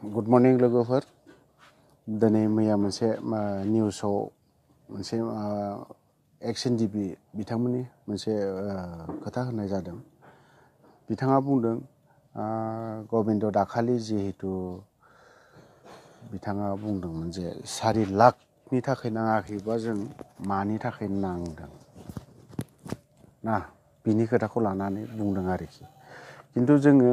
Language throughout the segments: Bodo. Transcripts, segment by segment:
गुड मर्निं लोगोफोर दिनै मैया मोनसे निउसाव मोनसे एक्सन टिभि बिथांमोननि मोनसे खोथा होनाय जादों। बिथाङा बुंदों गबिन्द दाखालि जिहेतु बिथाङा बुंदोंमोन जे 4 लाखनि थाखाय नाङाखैबा जों मानि थाखाय नांदों ना बिनि खोथाखौ लानानै बुंदों आरोखि। किन्तु जोङो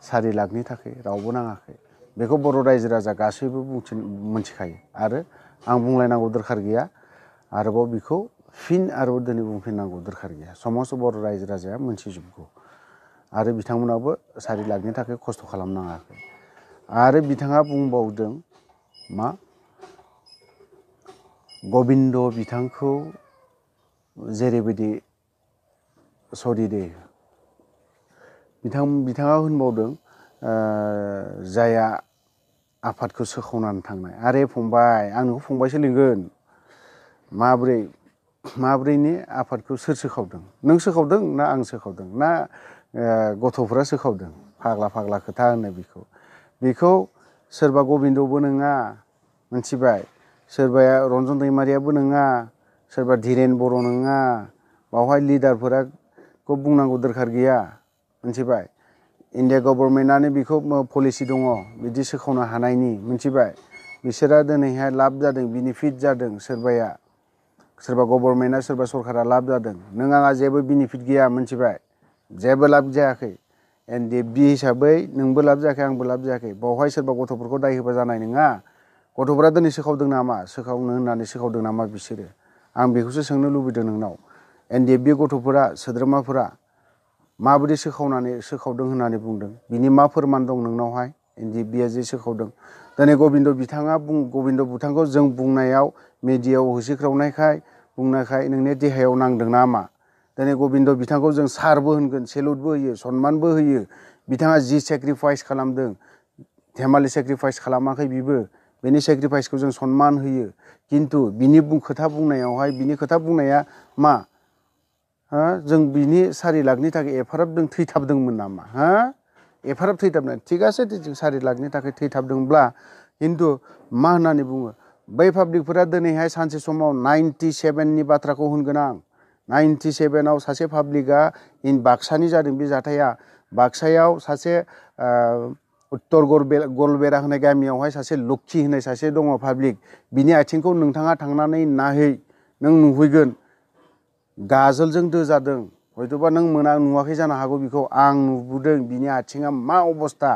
4 लाखनि थाखाय रावबो नाङाखै बेखौ बर' रायजो राजा गासैबो मिथिखायो आरो आं बुंलायनांगौ दरखार गैया। आरोबाव बिखौ फिन आरोबाव दिनै बुंफिननांगौ दरखार गैया। समस्त बर' रायजो राजाया मोनथिजोबगौ आरो बिथांमोनाबो 4 लाखनि थाखाय खस्थ' खालामनाङाखै। आरो बिथाङा बुंबावदों मा गबिन्द बिथांखौ जेरैबायदि बिथाङा होनबावदों जायहा आफादखौ सोखावनानै थांनाय। आरे फंबाय आं नोंखौ फंबायसो लिंगोन। माब्रैनि आफादखौ सोर सोखावदों? नों सोखावदों ना आं सोखावदों ना गथ'फोरा सोखावदों? फाग्ला खोथा होनो बेखौ सोरबा गबिन्दबो नङा मोनथिबाय, सोरबाया रन्जन दैमारियाबो नङा, सोरबा धीरेन बर' नङा। बावहाय लिडारफोरखौ बुंनांगौ दरखार गैया मोनथिबाय। इन्डिया गभर्नमेन्टआनो बेखौ पलिसि दङ बिदि सोखावनो हानायनि मोनथिबाय। बिसोरा दिनैहाय लाब जादों, बेनिफिट जादों। सोरबा गभर्नमेन्टआ सोरबा सरकारा लाब जादों। नों आंहा जेबो बेनिफिट गैया मोनथिबाय, जेबो लाब जायाखै। NDFB हिसाबै नोंबो लाब जायाखै आंबो लाब जायाखै। बावहाय सोरबा गथ'फोरखौ दाय होबा जानाय नङा। गथ'फोरा दिनै सोखावदों नामा? सोखावनो होननानै सोखावदों नामा बिसोरो? आं बेखौसो सोंनो लुबैदों नोंनाव। NDFB गथ'फोरा सोद्रोमाफोरा माबोरै सोखावदों होननानै बुंदों? बिनि मा फोरमान दं नोंनावहाय? NDFBआ जे सोखावदों। दिनै गबिन्द बिथांखौ जों बुंनायाव मिडियायाव होसिख्रावनायखाय नोंनि देहायाव नांदों नामा? दिनै गबिन्द बिथांखौ जों सारबो होनगोन, सेलुटबो होयो, सनमानबो होयो। बिथाङा जि सेक्रिफाइस खालामदों, धेमालि सेक्रिफाइस खालामाखै बिबो। बेनि सेक्रिफाइसखौ जों सनमान होयो। किन्तु बिनि खोथा बुंनाया मा? जों बिनि 4 लाखनि थाखाय एफाराब जों थैथाबदोंमोन नामा? एफाराब थैथाबनाय थिगासे 4 लाखनि थाखाय थैथाबदोंब्ला किन्तु मा होननानै बुङो? बै पाब्लिकफोरा दिनैहाय सानसे समाव 97नि बाथ्राखौ होनगोन आं। 97आव सासे पाब्लिकआ बाक्सानि जादों बे जाथाया। बाक्सायाव सासे उत्तर गलबेरा होनाय गामियावहाय सासे लक्षी होननाय सासे दङ पाब्लिक। बिनि आथिंखौ नोंथाङा थांनानै नायहै, नों नुहैगोन गाजोलजों दोजादों। हयथ'बा नों नुवाखै जानो हागौ बिखौ। आं नुबोदों बिनि आथिङा मा अबस्था।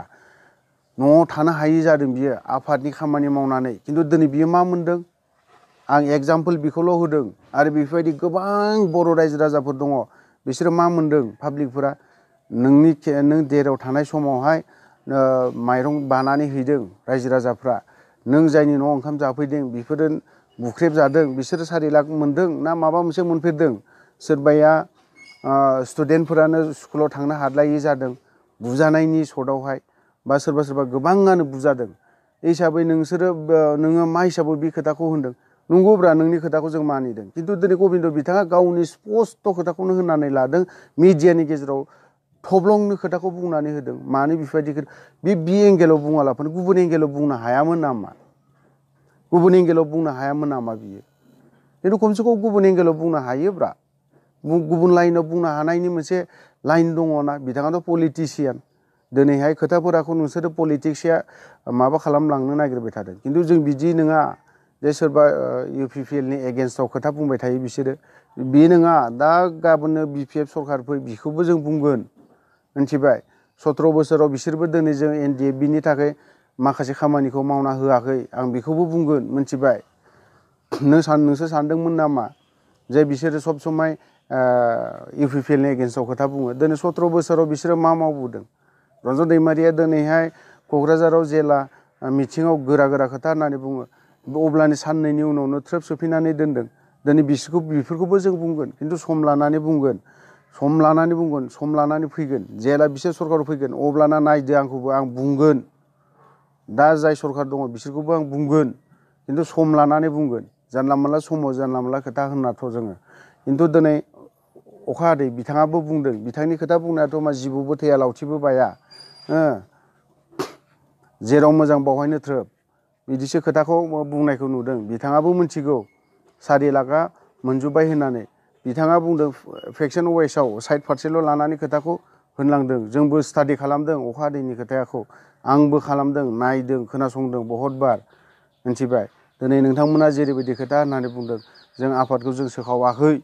न'आव थानो हायि जादों बियो आफादनि खामानि मावनानै। किन्तु दिनै बियो मा मोनदों? आं एगजामपोल बेखौल' होदों। आरो बेफोरबायदि गोबां बर' रायजो राजाफोर दङ। बिसोरो मा मोनदों? पाब्लिकफोरा नों देराव थानाय समावहाय माइरं बानानै हैदों रायजो राजाफ्रा। नों जायनि न'आव ओंखाम जाफैदों बिफोरो बुख्रेब जादों। बिसोरो 4 लाख मोनदों ना माबा मोनसे मोनफेरदों? सोरबाया स्टुडेन्टफोरानो स्कुलाव थांनो हाद्लायि जादों बुजानायनि सर्टआवहाय, बा सोरबा गोबाङानो बुजादों। हिसाबै नोङो मा हिसाबै बे खोथाखौ होनदों? नंगौब्रा नोंनि खोथाखौ जों मानिदों। किन्तु दिनै गबिन्द बिथाङा गावनि स्पस्ट खोथाखौनो होननानै लादों। मिडियानि गेजेराव थब्लंनो खोथाखौ बुंनानै होदों। मानो बेफोरबायदि बे एंगेलाव बुङालाफानो गुबुन एंगेलाव बुंनो हायामोन नामा? बियो? खिन्थु खमसे खम गुबुन एंगेलाव बुंनो हायोब्रा। गुबुन लाइनाव बुंनो हानायनि मोनसे लाइन दङना। बिथाङाथ' पलिटिसियान। दिनैहाय खोथाफोरखौ नोंसोरो पलिटिक्सआ माबा खालामलांनो नागिरबाय थादों। किन्तु जों बिदि नङा जे सोरबा UPPLनि एगेन्स्टआव खोथा बुंबाय थायो बिसोरो। बे नङा। दा गाबोननो BPF सरकार फै बिखौबो जों बुंगोन मिथिबाय। 17 बोसोराव बिसोरबो दिनै जों NDFBनि थाखाय माखासे खामानिखौ मावना होआखै आं बेखौबो बुंगोन मिथिबाय। नोंसोर सानदोंमोन नामा जे बिसोरो सब समाय UPPLनि एगेन्स्टआव खोथा बुङो? दिनै 17 बोसोराव बिसोरो मा मावबोदों? रन्जन दैमारिया दिनैहाय क'क्राझाराव जेला मिथिङाव गोरा खोथा होननानै बुङो, अब्लानि साननैनि उनावनो थ्रोब सोफिनानै दोनदों। दिनै बेफोरखौबो जों बुंगोन। किन्तु सम लानानै फैगोन। जेला बिसोर सरकाराव फैगोन अब्लाना नायदो आंखौबो आं बुंगोन। दा जाय सरकार दङ बिसोरखौबो आं बुंगोन। किन्तु सम लानानै बुंगोन। जानला मोनला समाव जानला मोनला खोथा होनाथ' जोङो। किन्तु दिनै अखा हादै बिथाङाबो बुंदों। बिथांनि खोथा बुंनायाथ' मा जिबौबो थैया लावथिबो बाया। जेराव मोजां बावहायनो थ्रोब बिदिसो खोथाखौ बुंनायखौ नुदों। बिथाङाबो मिथिगौ 4 लाखआ मोनजोब्बाय होननानै। बिथाङा बुंदों फेक्सन वाइसआव साइड फारसेल' लानानै खोथाखौ होनलांदों। जोंबो स्टाडि खालामदों अखा दैनि खोथाखौ, आंबो खालामदों, नायदों, खोनासंदों बहुतबार, मिथिबाय। दिनै नोंथांमोना जेरैबायदि खोथा होननानै बुंदों जों आफादखौ जों सोखावाखै,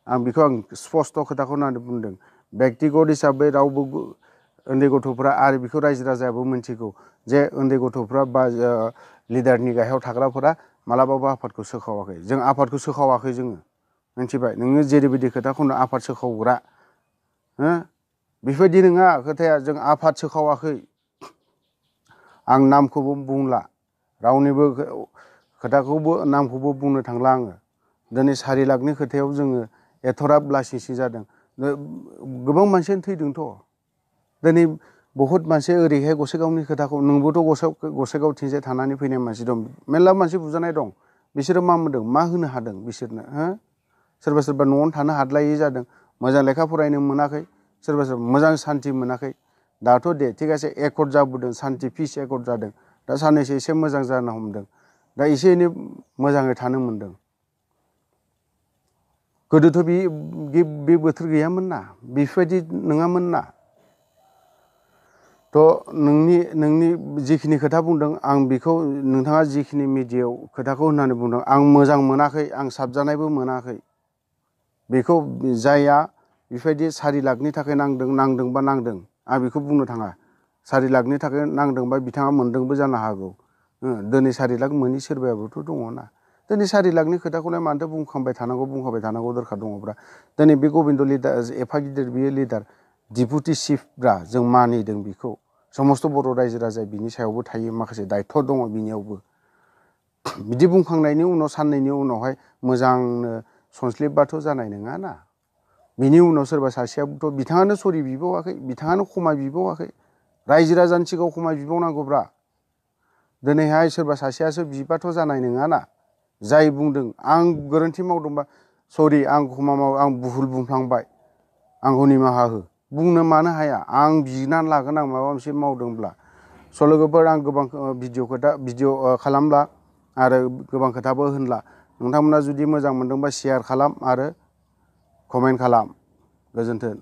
आं बेखौ आं स्पस्ट' खोथाखौ होननानै बुंदों। बेक्तिगत हिसाबै रावबो उन्दै गथ'फ्रा आरो बेखौ रायजो राजायाबो मिथिगौ जे उन्दै गथ'फ्रा बा लिडारनि गाहायाव थाग्राफोरा मालाबाबो आफादखौ सोखावाखै। जों आफादखौ सोखावाखै जोङो, मिथिबाय। नोङो जेरैबायदि खोथाखौनो आफाद सोखावग्रा, हो, बेफोरबायदि नङा खोथाया। जों आफाद सोखावाखै। आं नामखौबो बुंला, रावनिबो खोथाखौबो नामखौबो बुंनो थांला आङो। दिनै 4 लाखनि खोथायाव जोङो एथ'राब लासिंसिं जादों। गोबां मानसियानो थैदोंथ'। दिनै बहुद मानसि ओरैहाय गसाइगावनि खोथाखौ, नोंबोथ' गसाइगावथिंजाय थानानै फैनाय मानसि दं, मेरला मानसि बुजानाय दं। बिसोरो मा मोनदों, मा होनो हादों बिसोरनो, हो? सोरबा सोरबा न'आवनो थानो हाद्लायै जादों, मोजां लेखा फरायनो मोनाखै, सोरबा सोरबा मोजां सान्थि मोनाखै। दाथ' दे थिगासे एकर्ड जाबोदों, सान्थि पिस एकर्ड जादों। दा साननैसो एसे मोजां जानो हमदों, दा एसे एनै मोजाङै थानो मोनदों। गोदोथ' बे बोथोर गैयामोन ना, बेफोरबायदि नङामोन ना। थ' नोंनि जिखिनि खोथा बुंदों आं बेखौ, नोंथाङा जिखिनि मिडियायाव खोथाखौ होननानै बुंदों आं मोजां मोनाखै, आं साबजानायबो मोनाखै। बेखौ जायहा बेबायदि 4 लाखनि थाखाय नांदोंबा नांदों, आं बेखौ बुंनो थाङा। 4 लाखनि थाखाय नांदोंबा बिथाङा मोनदोंबो जानो हागौ। दिनै 4 लाख मोनि सोरबायाबोथ' दङ ना। दिनै 4 लाखनि खोथाखौलाय मानोथो बुंखांबाय थानांगौ दरखार दङब्रा। दिनै बे गबिन्द लिडार एफा गिदिर बियो लिडार, डिपुटि चिफब्रा, जों मानिदों बेखौ। समस्त बर' रायजो राजाया बिनि सायावबो थायो, माखासे दायथ' दङ बिनियावबो। बिदि बुंखांनायनि उनाव साननैनि उनावहाय मोजांनो सनस्लिबबाथ' जानाय नङा ना। बिनि उनाव सोरबा सासेयाबोथ' बिथाङानो सरि बिबावाखै, बिथाङानो क्षमा बिबावाखै। रायजो राजानि सिगाङाव क्षमा बिबावनांगौब्रा। दिनैहाय सोरबा सासेयासो बिबाथ' जानाय नङाना। जाय बुंदों आं गोरोन्थि मावदोंबा सरि, आं आं भुल बुंफ्लांबाय, आंखौ निमाहा हो, बुंनो मानो हाया? आं बिनानै लागोन, आं माबा मोनसे मावदोंब्ला। स' लोगोफोर, आं गोबां भिडिअ खालामला आरो गोबां खोथाबो होनला। नोंथांमोना जुदि मोजां मोनदोंबा शेयार खालाम आरो कमेन्ट खालाम। गोजोन्थों।